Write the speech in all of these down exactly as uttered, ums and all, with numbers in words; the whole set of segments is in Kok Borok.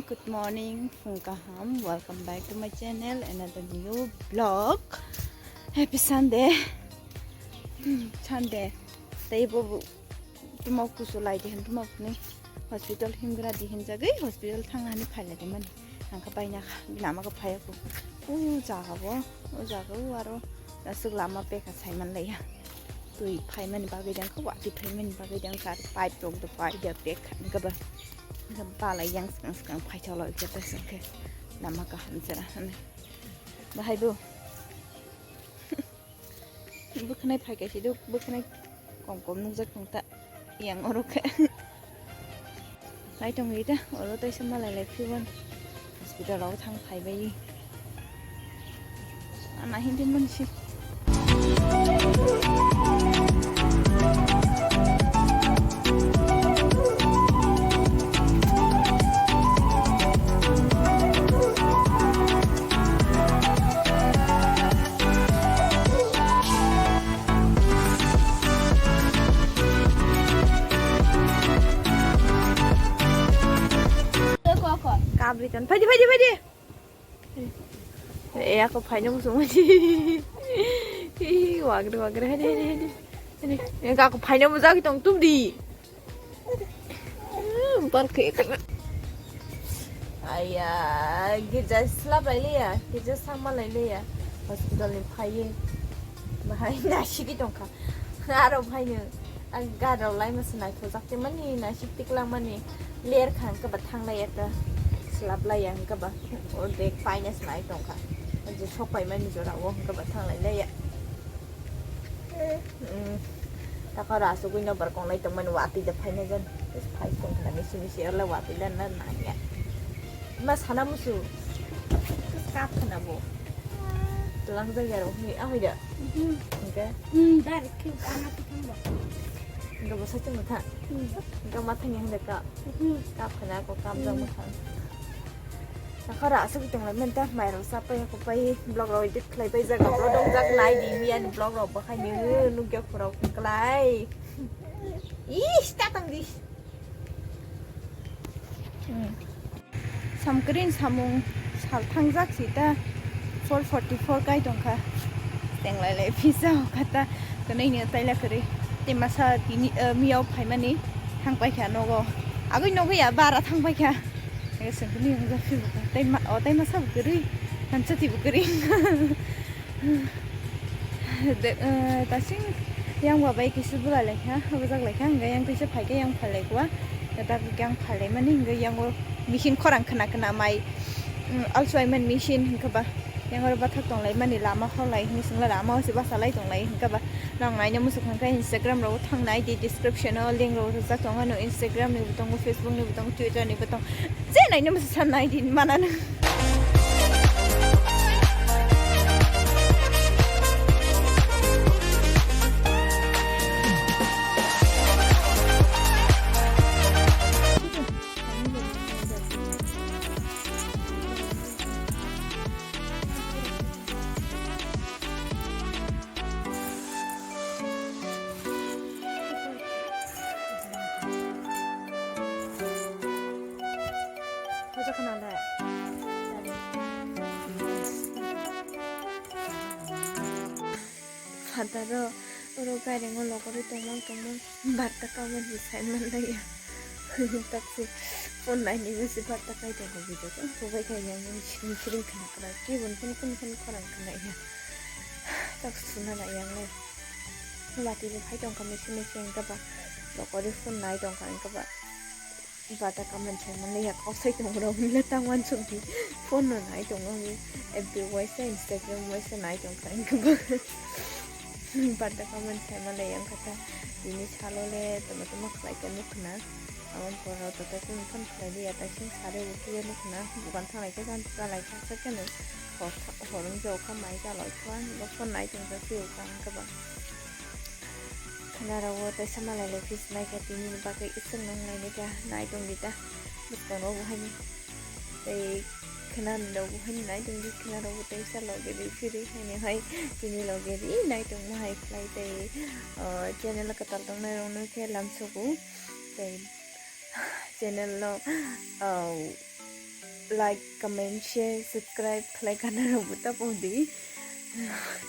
Good morning, phung kaham. Welcome back to my channel, another new vlog. Happy Sunday. Hmm, Sunday. Tei bo bo- tumok kusu lai di hin, tumok ni hospital himgra di hin jagwi hospital thang hani phailai di mani. Ang kha baina kha, lama kha phaiya ko. O jaga bo, o jaga o aro aswk lama pekha saiman laiya. Twi phaimani bagwi dang kha, watwi phaimani bagwi dang kha, pipe rok do pai da pek kha, ang kha ba, ang kha balai yang swkang swkang phai chalo khe ta swkhe lama kaham jera hwnwi. Bahai bo. Bwkhwnai phai kaisa do, bwkhwnai kom kom nukjak tong ta yang oro khe. Nai tong ri ta, oro taisa malai lai phibon hospital o thang phai bai. Ana hindi man si. Kabri ton. Phaidi, phaidi, phaidi. E, ako phaino muchung mani. Hi, wagre, wagre, hadi, hadi, hadi. Hadi. E, ako phaino mujak tong tum di. Hmm, bal khe ekana. Aya, girja slap lai liya, girja sangma lai liya. Hospital ni phaiye. Bahai nasigi tongkha. Aro phaino. Ang gari rok lai masa naithokjak tei mani naisik tiklang mani ler kha hwnkhe ba thanglai ya ta slap lai ya hwnkhe ba ordek paina se nai tongkha je sok pai mani jora o hwnkhe ba thanglai lai ya. Takha oro asugwi nokbar konglai tongmani watwi da phaina jan phai tongkha misi misi oro watwi da na nang ya ma sana musu kap khana bo twlang jak ya rok ahoi da hwnkhe. Hmm, direct khe ama twi thang ba. Hingke bo sachung motha. Hmm. Hingke ma thangya hingke ka. Hmm. Kap khana ko kap jak motha. Sakha ra asuk tong lai menta mai rok sapai ko pai blog rok edit khlai pai jak rok dong jak nai di miya ni blog rok bahai ni nukya khorok klai. Ish ta tang di. Hmm. Samkring samung sal thangjak si ta four forty four kai tongkha. Tenglai lai pisa kata kwnwi ni taila kwrwi. Tei masa tini, eh, miyao phaimani thangpaikha nogo. Agwi nogwi ya bara thangpaikha. Ega sengkuni wngja phibukha. Tei ma, o tei masa bo kwrwi. Hamsa tibo kwrwi. De, eh, tasing yang ba bai kisa bula laikha, bujak laikha, hingke yang kaisa phaikhe yang phal laikwa, tak yang phal laimani hingke yang o machine khorang khna khna mai, mm, also I mean machine hingke ba yang oro bathak tong laimani lama hor lai hini singla lama o se basa lai tong lai hingke ba nang naina musuk hingke Instagram rogo thang nai di description o link rok rijak tong ano Instagram ni bo tongo, Facebook ni bo tongo, Twitter ni bo tongo. Je naina musi san nai din manano. Phataro oro gairingo logori tongmang tongmang barta kaumani sai manlaiya. Taksi phone nainwi se barta kai tongo video tong phuru bai kha yang sini siring khna khna kibun phun phun phun khorang khna ya. Tak suna na yang le. Wati bo phai tongkha misi misi hingke ba logori phone nai tongkha hingke ba. Barta comment sai manlaiya kok sai tong rok le tang wansuk di phone no nai tong wngwi F B waisa Instagram waisa nai tongkha hingke ba. Barta comment sai manlaiya wngkha ta tini salo le tama tama khlai khe nukna. Aboni pore o tatai kunu phone khlai liya, taising sari o khe nukna, bugan thanglai khe jani chalai kha, aswk khe nung hor tha-, hor wng jao kha, mai chalai kha, bo phone nai tong jak twi o kha, ang khe ba. Khwna rok o taisa malai lai phi swmai kha, tini ni bagwi iswk nung nai nai kha, nai tong di ta, bwskang rok bo haini tei khwna rok bo haini nai tong di, khwna rok bo taisa loge ri phiri haini hai, tini loge ri nai tong ma hai khlai tei, o, channel kwtal tong nai rok no khe lamsogo. Tei channel no, ah, Like, comment, share, subscribe khlai kana rok bo ta podi.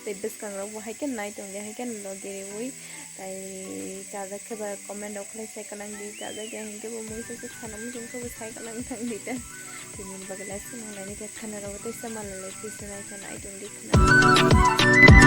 Tei bwskang rok bo hai khe nai tong di, hai khe logi riwi. Tai chajak khe ba comment rok khlai sai kanang di, chajak ya hinkhe bo mui sasa khana muchung khe bo sai kanang thang di ta. Tini bagwi lai swnang nai khe khana rok tei sama lalai phi swnai khe nai tong di khana.